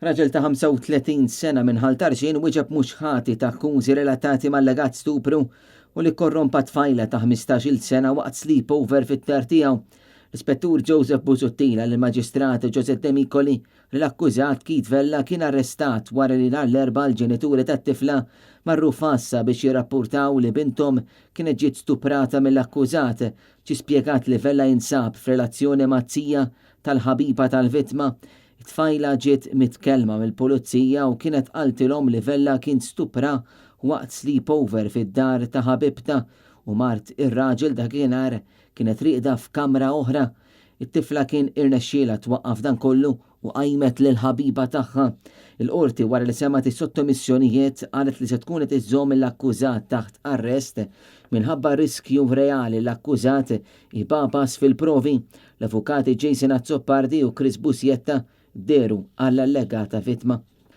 Raġel ta' 35 sena minn Ħal Tarxien wieġeb mhux ħati ta' akkużi relatati mal-allegat stupru u li kkorrompa tfajla ta' 15-il sena waqt sleepover fid-dar tiegħu. L-Ispettur Joseph Busuttil qal lill-Maġistrat Josette Demicoli li l-akkużat Keith Vella kien arrestat wara li nhar l-Erbgħa l-ġenituri tat-tifla marru f'għassa biex jirrappurtaw li binthom kienet ġiet stuprata mill-akkużat. Ġie spjegat li Vella jinsab f'relazzjoni maz-zija tal-ħabiba tal-vittma. It-tfajla ġiet mitkellma mill-pulizija u kienet qaltilhom li Vella kien stupra waqt sleepover fid-dar ta' ħabibtha u mart ir-raġel dakinhar kienet rieqda f'kamra oħra. It-tifla kien irnexxielha twaqqaf dan kollu u qajmet lill-ħabiba tagħha. Il-Qorti wara li semgħet is-sottomissjonijiet qalet li se tkun qed iżżomm lill-akkużat taħt arrest minħabba riskju reali l-akkużat ibagħbas fil-provi. L-avukati Jason Azzopardi u Chris Busietta dehru għall-allegata vittma.